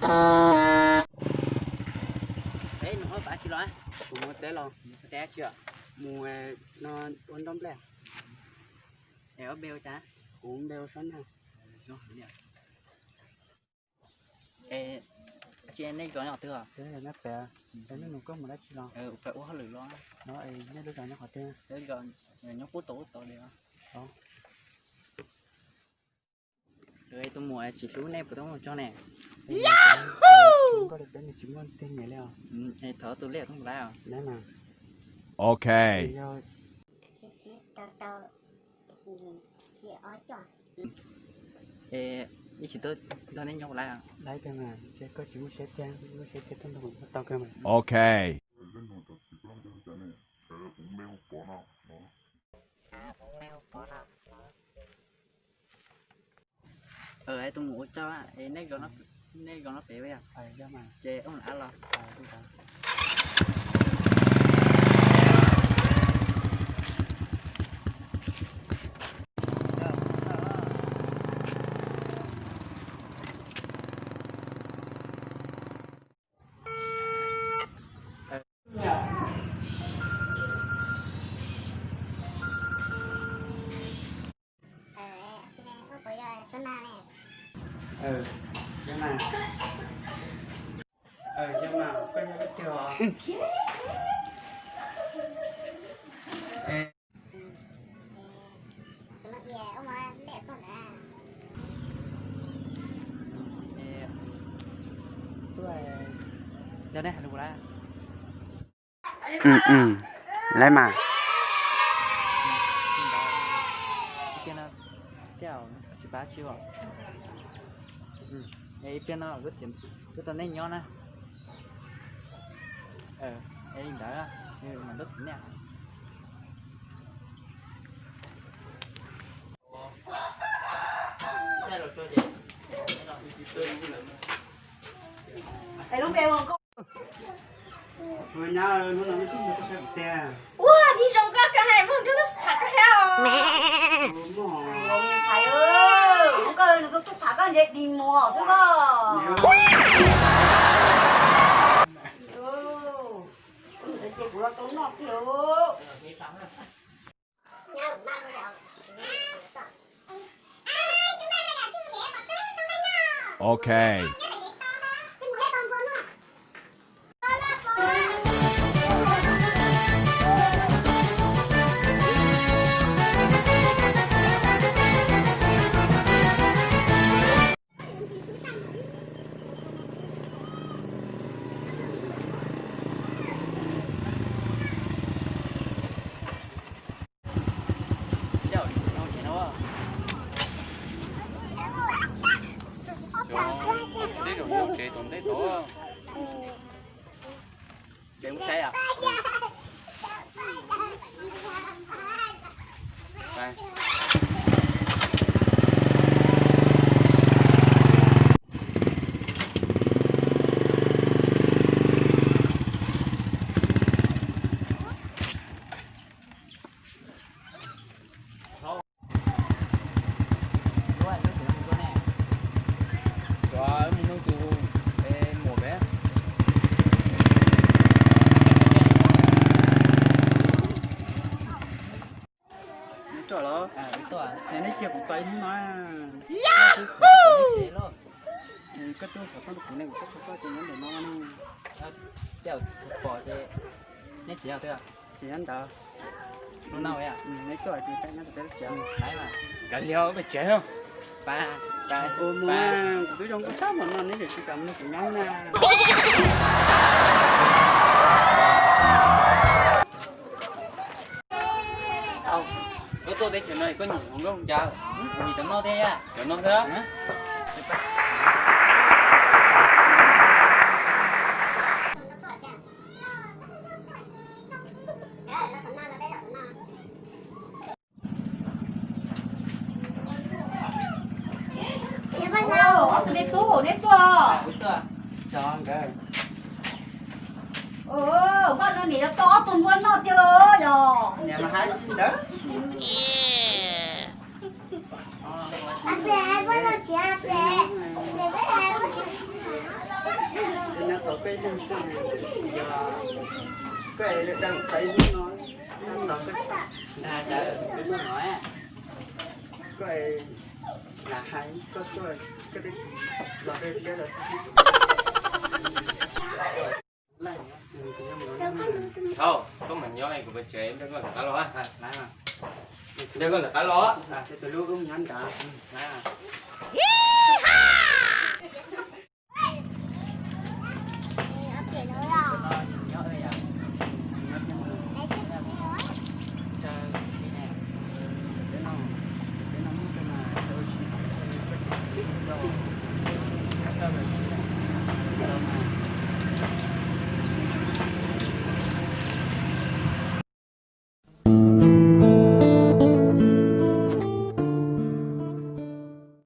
Peb nus ob pav tsis los, kuv mus teb los, teb tsis, mus no ua nroj nplej. Es ob npe ua cas? Kuv npe ua Suab Nag. Es tsis nej zos nyob twg os? Nyob pem, nej nus koj mus dab tsi los? Ua hauj lwm los. No es nej lub zos nyob qhov twg? Nyob pub tau ub tau li. Tus mus tsis hlub nej puas tau mus tso ne? Koj li peb nws tsis muaj twg nyiam li os. Thov tus liaj tub laiv os. Ok. Es ib tsis tuaj nrog nej nyob laiv os. Laiv kawg mas, ces koj tsis muaj siab tiag, muaj siab tiag tuaj nrog kuv nyob tau kawg mas. Ok. Tus mus ua tsaug, nej zos no pem, ces ub av los. Laiv mas. Ib pliag no wb tau nej nyob na. Li ntawd mas ntuj tim nej. Ua, dig zoo koj koj hais muaj nrog tham koj hais os. Thaiv, koj nws tuaj tham koj ntshe dig muag xwb koj. Ces kuv los tau noj kiag. Ok. Tsev mus saib os. Neb tuaj los? Neb cia kuv tos ib hnub no. Koj tuaj xov tooj rau kuv ne, kuv tuaj txog koj ces nyob ntawm no ne. Pom ces neb tsev yog twg? Tsev nyob ntawd. Neb tuaj ces nyob ntawd peb lub tsev. Kav liam peb tsev. Mus, kuv twb zoo nkauj tshaj mas no neb tseem tsis kam mus nrog kuv nyob na. Koj tuaj teb chaws no koj nyiam hluas nkauj cas? Nyiam cov no thiab, cov no thiab. Ob tug me tub, neb tuaj. Koj no niam yuav tau ob tug npua noj tiag los yog? Niam mas hais li ntawd. Ab, peb hais npua noj tsis, peb hais npua noj tsis. Peb leeg xwb, yog koj es lawv dab tau ib hnub no, hnub no koj txhob dag lawv, hnub no koj es lam hais koj tuaj, koj twb los rau peb lawm. Thaum koj mam nyob kuv pes tsev, nrog koj lawv qab los, nrog koj lawv qab los. Tus lub nyob nrad.